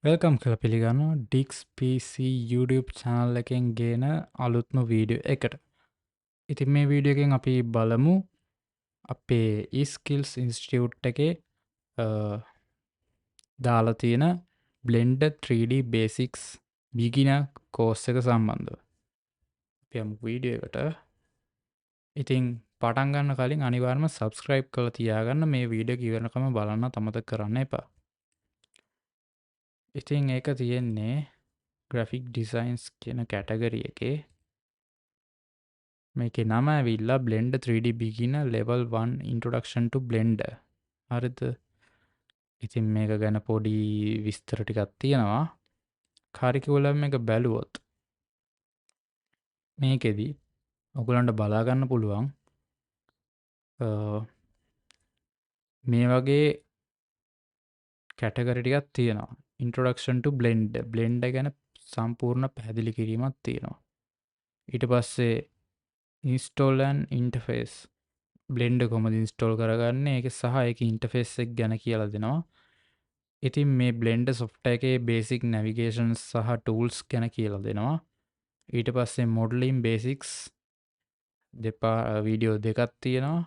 Welcome කියලා පිළිගන්නවා Dix PC YouTube channel එකෙන් ගේන අලුත්ම වීඩියෝ එකට. ඉතින් මේ වීඩියෝ එකෙන් අපි බලමු අපේ e-skills institute එකේ දාලා තියෙන Blender 3D Basics beginner course එක සම්බන්ධව. අපි යමු වීඩියෝ එකට. ඉතින් පටන් ගන්න කලින් අනිවාර්යයෙන්ම subscribe කරලා තියාගන්න, මේ වීඩියෝ එක ඉවරනකම බලන්න අමතක කරන්න එපා. ඉතින් ඒක තියෙන්නේ graphic designs කියන කැටගරි එකේ. මේකේ නම ඇවිල්ලා Blender 3D Beginner Level 1 Introduction to Blender. හරිද? ඉතින් මේක ගැන පොඩි විස්තර ටිකක් තියෙනවා. කරිකියුලම් එක බැලුවොත් මේකෙදි ඔයගොල්ලන්ට බලා ගන්න පුළුවන් මේ වගේ කැටගරි ටිකක් තියෙනවා. Introduction to Blender, Blender ගැන සම්පූර්ණ පැහැදිලි කිරීමක් තියෙනවා. ඊට පස්සේ install and interface, Blender කොහොමද install කරගන්නේ ඒක සහ ඒකේ interface එක ගැන කියලා දෙනවා. ඉතින් මේ Blender software එකේ basic navigation සහ tools ගැන කියලා දෙනවා. ඊට පස්සේ modeling basics දෙපා වීඩියෝ දෙකක් තියෙනවා.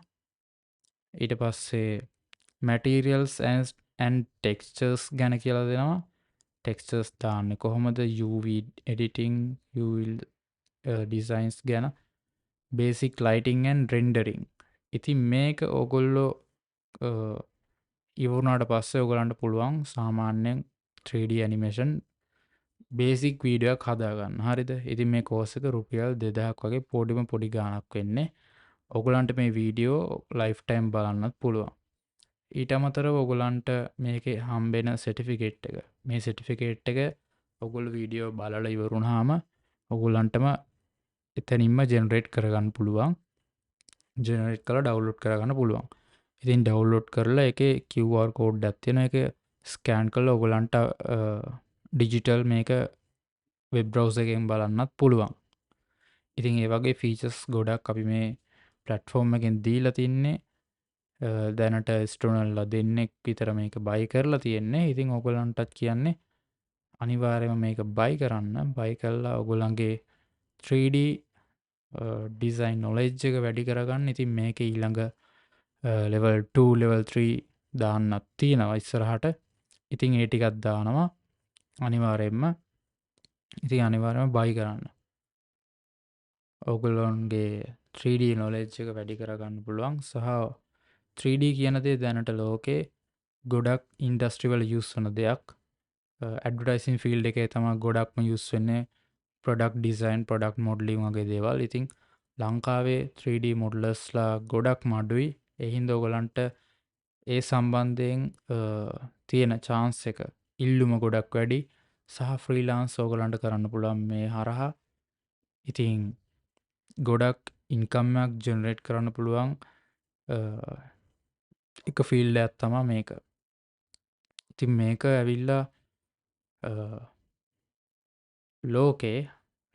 ඊට පස්සේ materials and textures ගැන කියලා දෙනවා. ටෙක්ස්චර්ස් දාන්නේ කොහොමද, UV editing, UV designs ගැන, basic lighting and rendering. ඉතින් මේක ඕගොල්ලෝ ඉවර වුණාට පස්සේ ඔයගොල්ලන්ට පුළුවන් සාමාන්‍යයෙන් 3D animation basic video එකක් හදාගන්න. හරිද? ඉතින් මේ කෝස් එක රුපියල් 2000ක් වගේ පොඩිම පොඩි ගාණක් වෙන්නේ. ඔයගොල්ලන්ට මේ වීඩියෝ ලයිෆ් ටයිම් බලන්නත් පුළුවන්. ඊට අමතරව ඔයගොල්ලන්ට මේකේ හම්බෙන සර්ටිෆිකේට් එක, මේ සර්ටිෆිකේට් එක ඔයගොල්ලෝ වීඩියෝ බලලා ඉවර වුණාම ඔයගොල්ලන්ටම එතනින්ම ජෙනරේට් කරගන්න පුළුවන්. ජෙනරේට් කරලා ඩවුන්ලෝඩ් කරගන්න පුළුවන්. ඉතින් ඩවුන්ලෝඩ් කරලා ඒකේ QR code එකක් තියෙනවා. ඒක ස්කෑන් කරලා ඔයගොල්ලන්ට ඩිජිටල් මේක වෙබ් බ්‍රවුසර් එකෙන් බලන්නත් පුළුවන්. ඉතින් ඒ වගේ ෆීචර්ස් ගොඩක් අපි මේ ප්ලැට්ෆෝම් එකෙන් දීලා තින්නේ. දැනට ස්ටුඩන්ට්ලා දෙන්නෙක් විතර මේක බයි කරලා තියෙන්නේ. ඉතින් ඔයගොල්ලන්ටත් කියන්නේ අනිවාර්යයෙන්ම මේක බයි කරන්න. බයි කරලා ඔයගොල්ලන්ගේ 3D design knowledge එක වැඩි කරගන්න. ඉතින් මේකේ ඊළඟ ලෙවල් 2 ලෙවල් 3 දාන්නත් තියෙනවා ඉස්සරහට. ඉතින් ඒ ටිකක් දානවා අනිවාර්යයෙන්ම. ඉතින් අනිවාර්යයෙන්ම බයි කරන්න. ඔයගොල්ලන්ගේ 3D knowledge එක වැඩි කරගන්න පුළුවන්. සහ 3D කියන දේ දැනට ලෝකේ ගොඩක් ඉන්ඩස්ට්‍රි වල යූස් වෙන දෙයක්. ඇඩ්වර්ටයිසින් ෆීල්ඩ් එකේ තමයි ගොඩක්ම යූස් වෙන්නේ ප්‍රොඩක්ට් ඩිසයින්, ප්‍රොඩක්ට් මොඩලින් වගේ දේවල්. ඉතින් ලංකාවේ 3D මොඩලර්ස්ලා ගොඩක්ම අඩුයි. ඒ හින්දා ඔයගොල්ලන්ට ඒ සම්බන්ධයෙන් තියෙන චාන්ස් එක ඉල්ලුම ගොඩක් වැඩි. සහ ෆ්‍රීලාන්ස් ඔයගොල්ලන්ට කරන්න පුළුවන් මේ හරහා. ඉතින් ගොඩක් ඉන්කම් එකක් ජෙනරේට් කරන්න පුළුවන් එක ෆීල්ඩ් එකක් තමයි මේක. ඉතින් මේක ඇවිල්ලා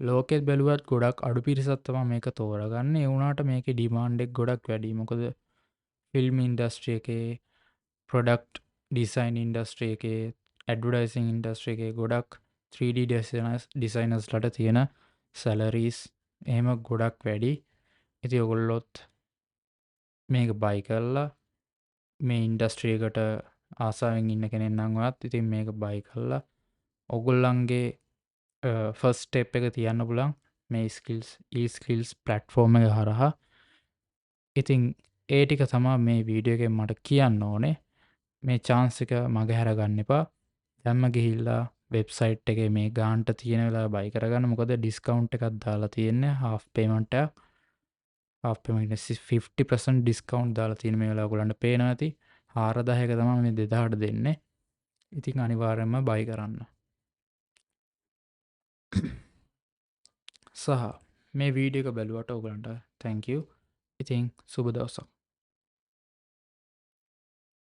ලෝකෙත් බැලුවත් ගොඩක් අඩු පිරිසක් තමයි මේක තෝරගන්නේ. ඒ වුණාට මේකේ ඩිමාන්ඩ් එක ගොඩක් වැඩි. මොකද ෆිල්ම් ඉන්ඩස්ට්‍රි එකේ, ප්‍රොඩක්ට් ඩිසයින් ඉන්ඩස්ට්‍රි එකේ, ඇඩ්වර්ටයිසින් ඉන්ඩස්ට්‍රි එකේ ගොඩක් 3D ඩිසයිනර්ස්ලාට තියෙන සැලරීස් එහෙම ගොඩක් වැඩි. ඉතින් ඔයගොල්ලොත් මේක බයි කරලා මේ ඉන්ඩස්ට්‍රි එකට ආසාවෙන් ඉන්න කෙනෙක් නම් ඔයත් ඉතින් මේක බයි කරලා ඔයගොල්ලන්ගේ ෆස්ට් ස්ටෙප් එක තියන්න පුළුවන් මේ ස්කිල්ස් e-skills platform එක හරහා. ඉතින් ඒ ටික තමයි මේ වීඩියෝ එකෙන් මට කියන්න ඕනේ. මේ චාන්ස් එක මගහැර ගන්න එපා. දැන්ම ගිහිල්ලා වෙබ්සයිට් එකේ මේ ගාන්ට තියෙන වෙලාව බයි කරගන්න. මොකද ඩිස්කවුන්ට් එකක් දාලා තියෙන්නේ, හාෆ් පේමන්ට් එකක්. හාෆ් පේමන්ට් 50% ඩිස්කවුන්ට් දාලා තියෙන මේ වෙලාව ඔයගොල්ලන්ට පේනවා ඇති. 4000ක තමයි මේ 2000ට දෙන්නේ. ඉතින් අනිවාර්යයෙන්ම බයි කරන්න. සහ මේ වීඩියෝ එක බැලුවට ඔයගොල්ලන්ට thank you. ඉතින් සුබ දවසක්.